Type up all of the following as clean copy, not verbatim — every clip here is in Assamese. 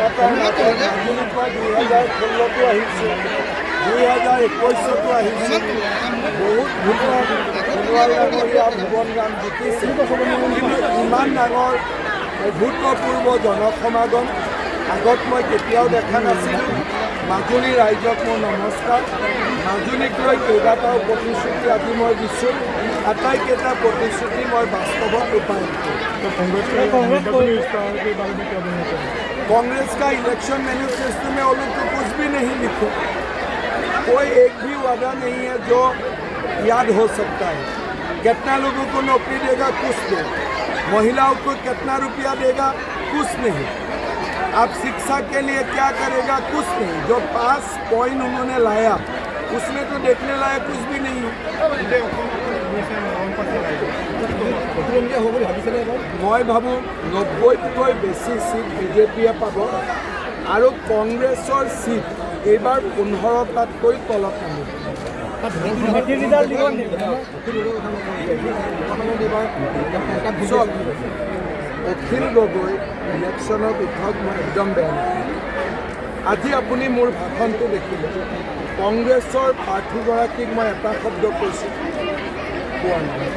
জনতাৰ মাজত। মাজুলীত মই 2016তো আহিছোঁ, 2021তো আহিছোঁ। বহুত ভোটত সোণোৱাল ডাঙৰীয়া, ভুৱন গাম জিকিছে, কিন্তু ইমান ডাঙৰ অভূতপূৰ্ব জনসমাগম আগত মই কেতিয়াও দেখা নাছিলোঁ। মাজুলী ৰাইজক মোৰ নমস্কাৰ। মাজুলীক লৈ কেইবাটাও প্ৰতিশ্ৰুতি আজি মই দিছোঁ। আটাইকেইটা প্ৰতিশ্ৰুতি মই বাস্তৱত ৰূপায়ণ কৰিম। तो कांग्रेस का निर्वाचन इश्तहार के बारे में क्या बोलना चाहेंगे? कांग्रेस का इलेक्शन मैनिफेस्टो में वो लोग तो कुछ भी नहीं लिखे। कोई एक भी वादा नहीं है जो याद हो सकता है। कितना लोगों को नौकरी देगा? कुछ नहीं। महिलाओं को कितना रुपया देगा? कुछ नहीं। आप शिक्षा के लिए क्या करेगा? कुछ नहीं। जो पास पॉइंट उन्होंने लाया, उसमें तो देखने लायक कुछ भी नहीं है। গোটেই অসমত গৈছে মৰম পাইছে ৰাইজে। প্ৰতিদ্বন্দ্বিতা হ'ব বুলি ভাবিছেনে এবাৰ? মই ভাবোঁ, 90তকৈ বেছি ছিট বিজেপিয়ে পাব আৰু কংগ্ৰেছৰ ছিট এইবাৰ 15টাতকৈ তলত নামিব। ৰিজাল্ট দিব নেকি? চাওক, অখিল গগৈ ইলেকশ্যনত উঠক, মই একদম বেয়া নাপাওঁ। আজি আপুনি মোৰ ভাষণটো দেখিলে, কংগ্ৰেছৰ প্ৰাৰ্থীগৰাকীক মই এটা শব্দ কৈছোঁ? কোৱা নাই।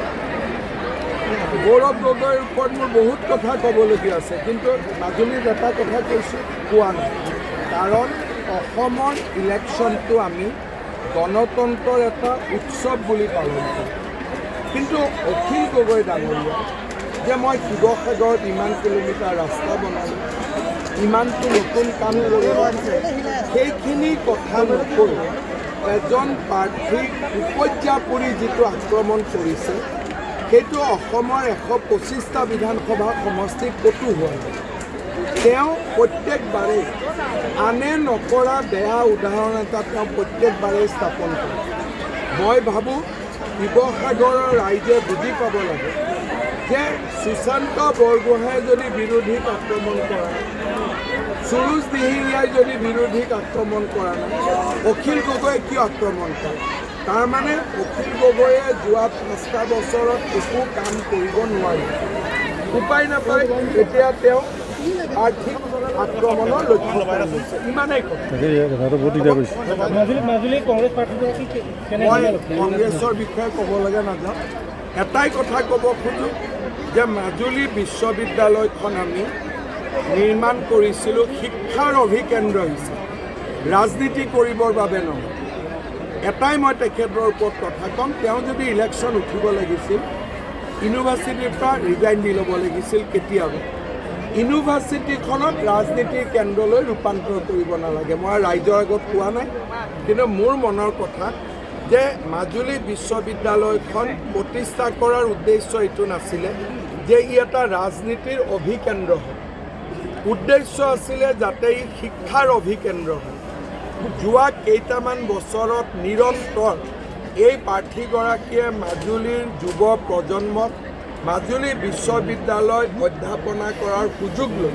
গৌৰৱ গগৈৰ ওপৰত মোৰ বহুত কথা ক'বলগীয়া আছে, কিন্তু মাজুলীত এটা কথা কৈছোঁ? কোৱা নাই। কাৰণ অসমৰ ইলেকশ্যনটো আমি গণতন্ত্ৰৰ এটা উৎসৱ বুলি পালন কৰোঁ। কিন্তু অখিল গগৈ ডাঙৰীয়া যে মই শিৱসাগৰত ইমান কিলোমিটাৰ ৰাস্তা বনালোঁ, ইমানটো নতুন কাম কৰিলোঁ, সেইখিনি কথা নকৈ এজন প্ৰাৰ্থীক উপৰ্যুপৰি যিটো আক্ৰমণ কৰিছে, সেইটো অসমৰ 125টা বিধানসভা সমষ্টিত ক'তো হোৱা নাই। তেওঁ প্ৰত্যেকবাৰেই আনে নকৰা বেয়া উদাহৰণ এটা তেওঁ প্ৰত্যেকবাৰেই স্থাপন কৰে। মই ভাবোঁ, শিৱসাগৰৰ ৰাইজে বুজি পাব লাগে যে সুশান্ত বৰগোহাঁয়ে যদি বিৰোধীক আক্ৰমণ কৰা নাই, সুৰুজ দিহিঙীয়াই যদি বিৰোধীক আক্ৰমণ কৰা নাই, অখিল গগৈয়ে কিয় আক্ৰমণ কৰে? তাৰমানে অখিল গগৈয়ে যোৱা 5টা বছৰত একো কাম কৰিব নোৱাৰে, উপায় নাপায় এতিয়া তেওঁ আৰ্থিক আক্ৰমণৰ লক্ষ্য কৰি লৈছে। ইমানেই কথা। তাকে কথাটো বহুত দিগদাৰ কৰিছে। মাজুলী কংগ্ৰেছ প্ৰাৰ্থীগৰাকী কেনে? মই কংগ্ৰেছৰ বিষয়ে ক'ব লগা নাযাওঁ। এটাই কথা ক'ব খোজোঁ যে মাজুলী বিশ্ববিদ্যালয়খন আমি নিৰ্মাণ কৰিছিলোঁ শিক্ষাৰ অভিকেন্দ্ৰ হিচাপে, ৰাজনীতি কৰিবৰ বাবে নহয়। এটাই মই তেখেতৰ ওপৰত কথা ক'ম, তেওঁ যদি ইলেকশ্যন উঠিব লাগিছিল, ইউনিভাৰ্চিটিৰ পৰা ৰিজাইন দি ল'ব লাগিছিল কেতিয়াবা। ইউনিভাৰ্চিটিখনক ৰাজনীতিৰ কেন্দ্ৰলৈ ৰূপান্তৰ কৰিব নালাগে। মই ৰাইজৰ আগত কোৱা নাই, কিন্তু মোৰ মনৰ কথা যে মাজুলী বিশ্ববিদ্যালয়খন প্ৰতিষ্ঠা কৰাৰ উদ্দেশ্য এইটো নাছিলে যে ই এটা ৰাজনীতিৰ অভিকেন্দ্ৰ হয়। উদ্দেশ্য আছিলে যাতে ই শিক্ষাৰ অভিকেন্দ্ৰ হয়। যোৱা কেইটামান বছৰত নিৰন্তৰ এই প্ৰাৰ্থীগৰাকীয়ে মাজুলীৰ যুৱ প্ৰজন্মক মাজুলী বিশ্ববিদ্যালয়ত অধ্যাপনা কৰাৰ সুযোগ লৈ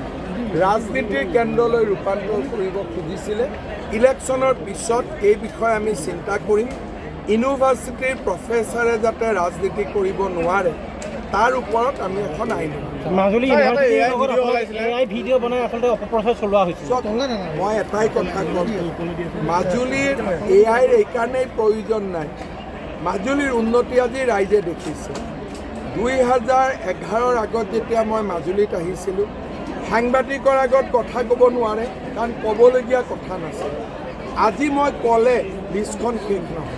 ৰাজনীতিৰ কেন্দ্ৰলৈ ৰূপান্তৰ কৰিব খুজিছিলে। ইলেকশ্যনৰ পিছত এই বিষয়ে আমি চিন্তা কৰিম। ইউনিভাৰ্চিটিৰ প্ৰফেচাৰে যাতে ৰাজনীতি কৰিব নোৱাৰে, তাৰ ওপৰত আমি এখন আইন আনিম। মাজুলী ইউনিভাৰ্চিটিৰ লগত এআই ভিডিঅ' বনাই আচলতে অপপ্ৰচাৰ চলোৱা হৈছিল। চাওক, মই এটাই কথা ক'ম, মাজুলীৰ এ আইৰ এইকাৰণেই প্ৰয়োজন নাই। মাজুলীৰ উন্নতি আজি ৰাইজে দেখিছে। 2011ৰ আগত যেতিয়া মই মাজুলীত আহিছিলোঁ, সাংবাদিকৰ আগত কথা ক'ব নোৱাৰে, কাৰণ ক'বলগীয়া কথা নাছিল। আজি মই ক'লে লিষ্টখন শেষ নহয়,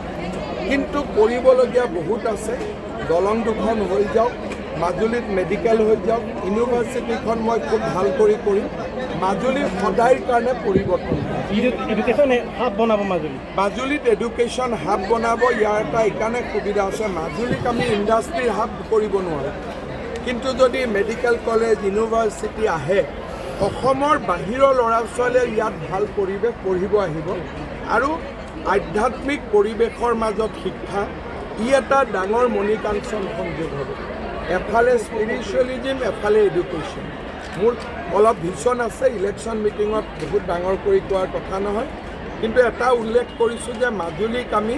কিন্তু কৰিবলগীয়া বহুত আছে। দলং দুখন হৈ যাওক, মাজুলীত মেডিকেল হৈ যাওক, ইউনিভাৰ্চিটিখন মই খুব ভাল কৰি কৰিম। মাজুলী সদায়ৰ কাৰণে পৰিৱৰ্তন হ'ব। এডুকেশ্যন হাব বনাব মাজুলী? মাজুলীত এডুকেশ্যন হাব বনাব। ইয়াৰ এটা এইকাৰণে সুবিধা আছে, মাজুলীক আমি ইণ্ডাষ্ট্ৰীৰ হাব কৰিব নোৱাৰোঁ, কিন্তু যদি মেডিকেল কলেজ, ইউনিভাৰ্চিটি আহে, অসমৰ বাহিৰৰ ল'ৰা ছোৱালীয়ে ইয়াত ভাল পৰিৱেশ পঢ়িব আহিব আৰু আধ্যাত্মিক পৰিৱেশৰ মাজত শিক্ষা, ই এটা ডাঙৰ মণিকাঞ্চন সংযোগ হ'ব। এফালে স্পিৰিচুৱেলিজিম, এফালে এডুকেশ্যন। মোৰ অলপ ভিছন আছে, ইলেকশ্যন মিটিঙত বহুত ডাঙৰ কৰি কোৱাৰ কথা নহয়, কিন্তু এটা উল্লেখ কৰিছোঁ যে মাজুলীক আমি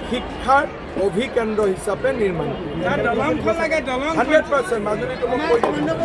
শিক্ষাৰ অভিকেন্দ্ৰ হিচাপে নিৰ্মাণ কৰিম। 100% মাজুলীটো মই কৈ দিছোঁ।